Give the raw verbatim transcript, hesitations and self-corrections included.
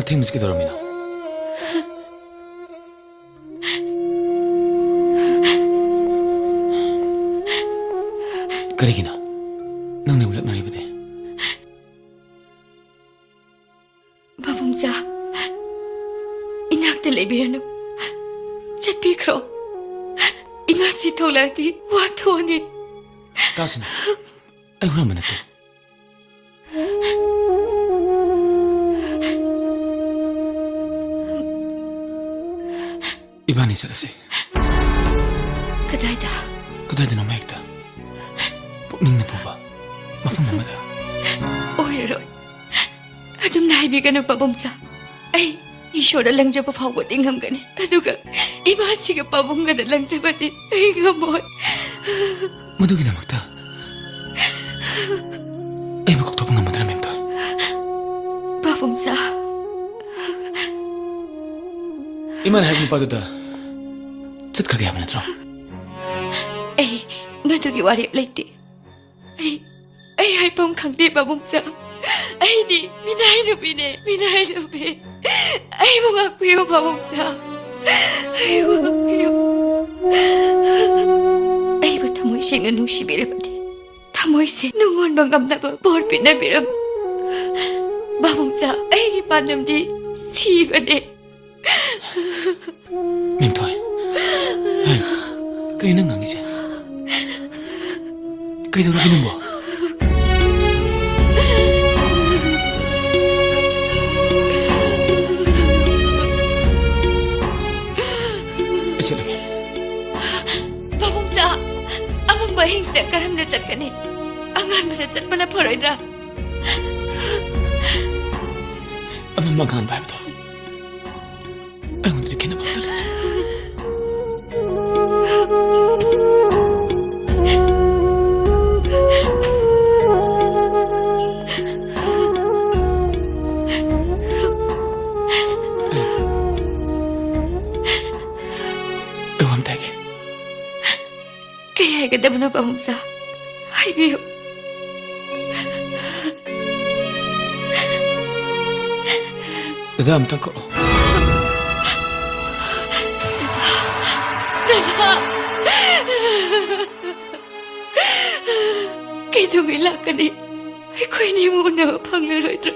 ꯊꯦꯡꯕꯁꯤ ꯀꯩꯗꯧꯔꯝꯃꯤꯅꯣ? ꯀꯔꯤꯒꯤꯅꯣ? ꯅꯪꯅ ꯑꯃꯨꯛ ꯂꯛꯅꯔꯤꯕꯗꯤ? ꯄꯥꯕꯨꯡꯖꯥ, ꯏꯅꯥꯛꯇ ꯂꯩꯕꯤꯔꯅꯨ꯫ ꯆꯠꯄꯤꯈ꯭ꯔꯣ꯫ ꯏꯃꯥꯁꯤ ꯊꯣꯛꯂꯛꯑꯗꯤ ꯋꯥ ꯊꯣꯛꯑꯅꯤ꯫ ꯇꯥꯁꯅꯨ꯫ ꯑꯩ ꯍꯨꯔꯥꯟꯕ ꯅꯠꯇꯦ꯫ ꯏꯕꯥꯅꯤ ꯆꯠꯂꯁꯦ꯫ ꯀꯗꯥꯏꯗ? ꯀꯗꯥꯏꯗꯅꯣ ꯍꯦꯛꯇ꯫ ꯄꯨꯛꯅꯤꯡꯅ ꯄꯨꯕ ꯃꯐꯝ ꯑꯃꯗ꯫ ꯑꯣꯏꯔꯔꯣꯏ꯫ ꯑꯗꯨꯝꯅ ꯍꯥꯏꯕꯤꯒꯅꯨ, ꯄꯥꯕꯨꯡꯖꯥ꯫ ꯑꯩ ꯏꯁꯣꯔꯗ ꯂꯪꯖꯕ ꯐꯥꯎꯕꯗꯤ ꯉꯝꯒꯅꯤ, ꯑꯗꯨꯒ ꯏꯃꯥꯁꯤꯒ ꯄꯥꯕꯨꯡꯒꯗ ꯂꯪꯖꯕꯗꯤ ꯑꯩ ꯉꯝꯃꯣꯏ꯫ ꯃꯗꯨꯒꯤꯗꯃꯛꯇ ꯑꯩꯕꯨ ꯀꯥꯎꯊꯣꯛꯄ ꯉꯝꯃꯗ꯭ꯔꯥ, ꯃꯦꯝꯊꯣꯏ? ꯄꯥꯕꯨꯡꯖꯥ꯫ ꯏꯃꯥꯅ ꯍꯥꯏꯕ ꯅꯨꯄꯥꯗꯨꯗ ꯆꯠꯈ꯭ꯔꯒꯦ ꯍꯥꯏꯕ ꯅꯠꯇ꯭ꯔꯣ? ꯑꯩ ꯃꯗꯨꯒꯤ ꯋꯥꯔꯦꯞ ꯂꯩꯇꯦ꯫ ꯑꯩ, ꯑꯩ ꯍꯥꯏꯐꯝ ꯈꯪꯗꯦ, ꯄꯥꯕꯨꯡꯖꯥ꯫ ꯑꯩꯗꯤ ꯃꯤꯅꯥꯏ ꯅꯨꯄꯤꯅꯦ, ꯃꯤꯅꯥꯏ ꯅꯨꯄꯤ꯫ ꯑꯩꯕꯨ ꯉꯥꯛꯄꯤꯌꯨ, ꯄꯥꯕꯨꯡꯖꯥ꯫ ꯑꯩꯕꯨ ꯉꯥꯛꯄꯤꯌꯨ꯫ ꯑꯩꯕꯨ ꯊꯃꯣꯏ ꯁꯦꯡꯅ ꯅꯨꯡꯁꯤꯕꯤꯔꯕꯗꯤ, ꯊꯃꯣꯏꯁꯦ ꯅꯨꯡꯉꯣꯟꯕ ꯉꯝꯅꯕ ꯕꯣꯔ ꯄꯤꯅꯕꯤꯔꯝꯃꯨ꯫ ꯄꯥꯕꯨꯡꯖꯥ, ꯑꯩꯒꯤ ꯄꯥꯟꯗꯝꯗꯤ ꯁꯤꯕꯅꯦ꯫ ꯃꯦꯝꯊꯣꯏ, ꯍꯩ, ꯀꯩ ꯅꯪ ꯉꯥꯡꯉꯤꯁꯦ? ꯀꯩꯗꯧꯔꯒꯦ ꯅꯪꯕꯣ? ꯑꯩ ꯆꯠꯂꯒꯦ꯫ ꯄꯥꯕꯨꯡꯖꯥ, ꯑꯃꯝꯕ ꯑꯍꯤꯡꯁꯤꯗ ꯀꯔꯝꯅ ꯆꯠꯀꯅꯤ? ꯑꯉꯥꯟꯕꯗ ꯆꯠꯄꯅ ꯐꯔꯣꯏꯗ꯭ꯔꯥ? ꯑꯃꯝꯕ ꯑꯉꯥꯟꯕ ꯍꯥꯏꯕꯗꯣ ꯑꯩꯉꯣꯟꯗꯗꯤ ꯈꯦꯠꯅꯕ ꯑꯝꯇ ꯂꯩꯇꯦ꯫ ꯑꯩ ꯋꯥ ꯑꯝꯇ ꯍꯥꯏꯒꯦ꯫ ꯀꯩ ꯍꯥꯏꯒꯗꯕꯅꯣ, ꯄꯥꯕꯨꯡꯖꯥ? ꯍꯥꯏꯕꯤꯌꯨ꯫ ꯗ ꯑꯝꯇꯪ ꯀꯛꯑꯣ꯫ ꯀꯩꯗꯧꯉꯩ ꯂꯥꯛꯀꯅꯤ? ꯑꯩꯈꯣꯏꯅꯤꯕꯨ ꯎꯅꯕ ꯐꯪꯂꯔꯣꯏꯗ꯭ꯔꯥ?